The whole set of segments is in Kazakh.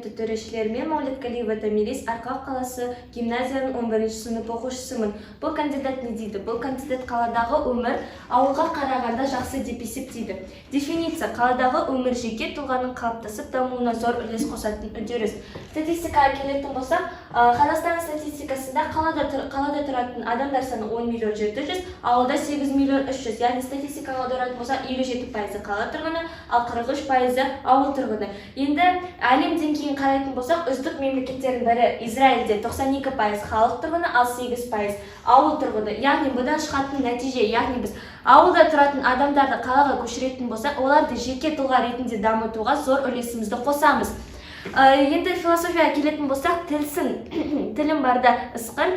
Құрметті төрешілер, мен Мәулетқалиева Томирис, Арқалық қаласы гимназияның 11 сынып оқушысымын. Бұл кандидат не дейді? Бұл кандидат қаладағы өмір ауылға қарағанда жақсы деп есептейді. Дефиниция: қаладағы өмір жеке тұлғаның қалыптасып дамуына зор үлес қосатын үдеріс. Статистикаға келетін болсақ, Қазақстан статистикасында қалада тұратын адамдар саны 10 миллион 700, ауылда 8 миллион 300. Яғни статистикаға аударатын болсақ, 57% қала тұрғыны, ал 43% ауыл тұрғыны. Енді әлем деңгейін қарайтын болсақ, үздік мемлекеттердің бірі Израильде 92% халық тұрғыны, ал 8% ауыл тұрғыны. Яғни бұдан шығатын нәтиже, яғни біз ауылда тұратын адамдарды қалаға көшіретін болсақ, оларды жеке тұлға ретінде дамытуға зор үлесімізді қосамыз. Енді философияға келетін болсақ, тілсін тілім барда ысқыр,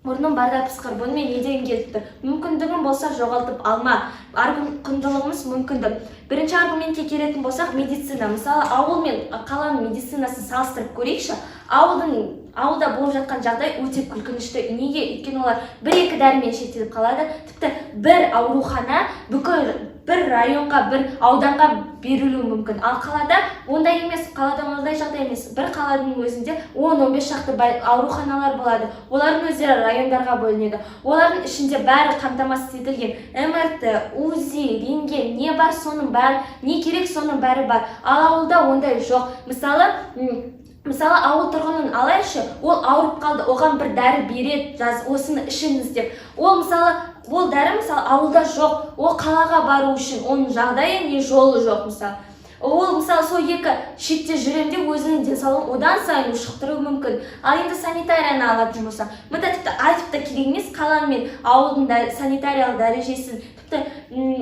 мұрным барда пысқыр. Бұнымен не деген келіп тұр? Мүмкіндігің болса, жоғалтып алма. Құндылығымыз мүмкіндік. Бірінші аргументке келетін болсақ, медицина. Мысалы, ауыл мен қаланың медицинасын салыстырып көрейікші. Ауылда болып жатқан жағдай өте күлкінішті. Неге? Өйткені олар бір екі дәрімен шектеліп қалады. Тіпті бір аурухана бүкіл бір районға, бір ауданға берілуі мүмкін. Ал қалада ондай емес, қалада ондай жағдай емес. Бір қаланың өзінде 10-15 шақты ауруханалар болады. Олардың өздері райондарға бөлінеді. Олардың ішінде бәрі қамтамасыз етілген: МРТ, УЗИ, рентген, не бар, соның бәрі, не керек, соның бәрі бар. Ал ауылда ондай жоқ. Мысалы, ауыл тұрғынын алайықшы. Ол ауырып қалды, оған бір дәрі береді, жаз, осыны ішіңіз деп. Ол, мысалы, ол дәрі, мысалы, ауылда жоқ. Ол қалаға бару үшін оның жағдайы не жолы жоқ. Мысалы, ол, мысалы, сол екі шетте жүремін деп, өзінің денсаулығын одан сайын ушықтыруы мүмкін. Ал енді санитарияны алатын болсақ, мында тіпті айтып та керек емес қала мен ауылдың да санитариялық дәрежесін. Тіпті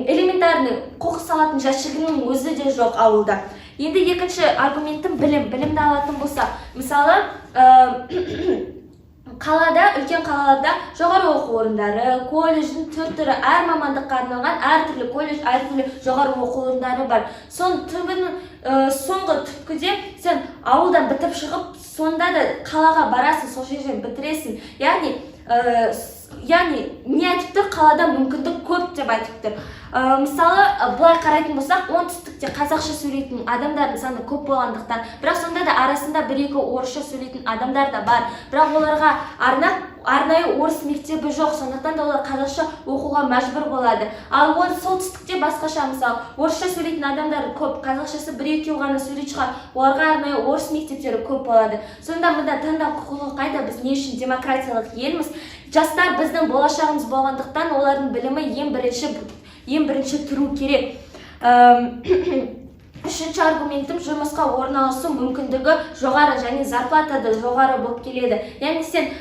элементарный қоқыс салатын жәшігінің өзі де жоқ ауылда. Енді екінші аргументім білім. Білімді алатын болсақ, мысалы, қалада, үлкен қалаларда жоғары оқу орындары, колледждің түр түрі, әр мамандыққа арналған әртүрлі колледж, әртүрлі жоғары оқу орындары бар. Соның түбінің соңғы түпкіде сен ауылдан бітіп шығып, сонда да қалаға барасың, сол жерден бітіресің. Яғни не айтып тұр? Қалада мүмкіндік көп деп айтып тұр. Мысалы, былай қарайтын болсақ, оңтүстікте қазақша сөйлейтін адамдардың саны көп болғандықтан, бірақ сонда да арасында бір екі орысша сөйлейтін адамдар да бар. Бірақ оларға арнап арнайы орыс мектебі жоқ, сондықтан да олар қазақша оқуға мәжбүр болады. Ал ол солтүстікте басқаша. Мысалы, орысша сөйлейтін адамдар көп, қазақшасы бір екеу ғана сөйлейтін шығар, оларға арнайы орыс мектептері көп болады. Сонда мында таңдау құқығы қайда? Біз не үшін демократиялық елміз? Жастар біздің болашағымыз болғандықтан, олардың білімі ең бірінші тұру керек. Үшінші аргументім: жұмысқа орналасу мүмкіндігі жоғары және зарплата да жоғары болып келеді. Яғни сен,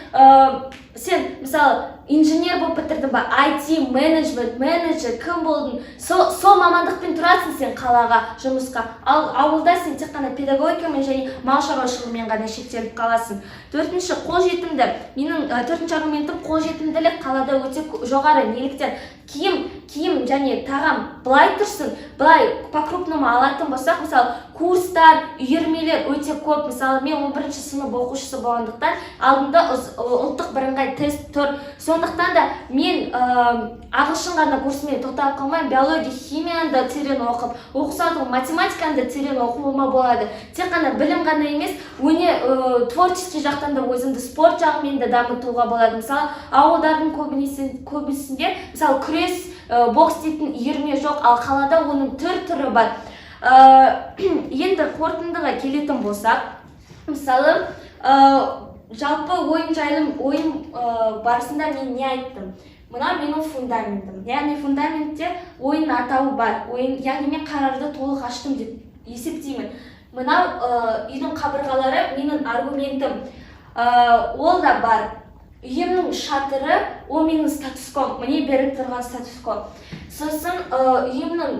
мысалы, инженер болып бітірдің ба, IT менеджмент, менеджер кім болдың, сол мамандықпен тұрасың сен қалаға жұмысқа. Ал ауылда сен тек қана педагогикамен және мал шаруашылығымен ғана шектеліп қаласың. Төртінші, қолжетімді. Менің төртінші аргументім: қолжетімділік қалада өте жоғары. Неліктен? Киім және тағам былай тұрсын, былай по крупному алатын болсақ, мысалы, курстар, үйірмелер өте көп. Мысалы, мен 11 сынып оқушысы болғандықтан, алдымда ұлттық бірыңғай тест тұр. Сондықтан да мен ағылшын ғана курсымен тоқталып қалмай, биология, химияны да терең оқып, оқыса, математиканы да терең оқуыма болады. Тек қана білім ғана емес, өнер, творческий жақтан да өзімді спорт жағымен де дамытуға болады. Мысалы, ауылдардың көбісінде, мысалы, күрес, бокс дейтін үйірме жоқ, ал қалада оның түр түрі бар. Енді қорытындыға келетін болсақ, мысалы, жалпы ойын жайлы, ойын барысында мен не айттым? Мына менің фундаментім, яғни фундаментте ойын атауы бар ойын, яғни мен қарарды толық аштым деп есептеймін. Мынау үйдің қабырғалары менің аргументім, ол да бар. Үйімнің шатыры ол менің статус-кво, міне, беріп тұрған статус-кво. Сосын үйімнің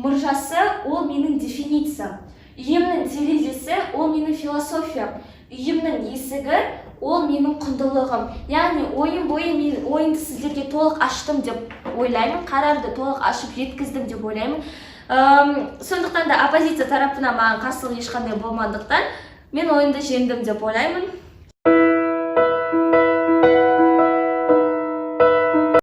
мұржасы ол менің дефинициям, үйімнің терезесі ол менің философиям, үйімнің есігі ол менің құндылығым. Яғни ойын бойы мен ойынды сіздерге толық аштым деп ойлаймын, қарарды толық ашып жеткіздім деп ойлаймын. Сондықтан да оппозиция тарапынан маған қарсылық ешқандай болмағандықтан, мен ойынды жеңдім деп ойлаймын.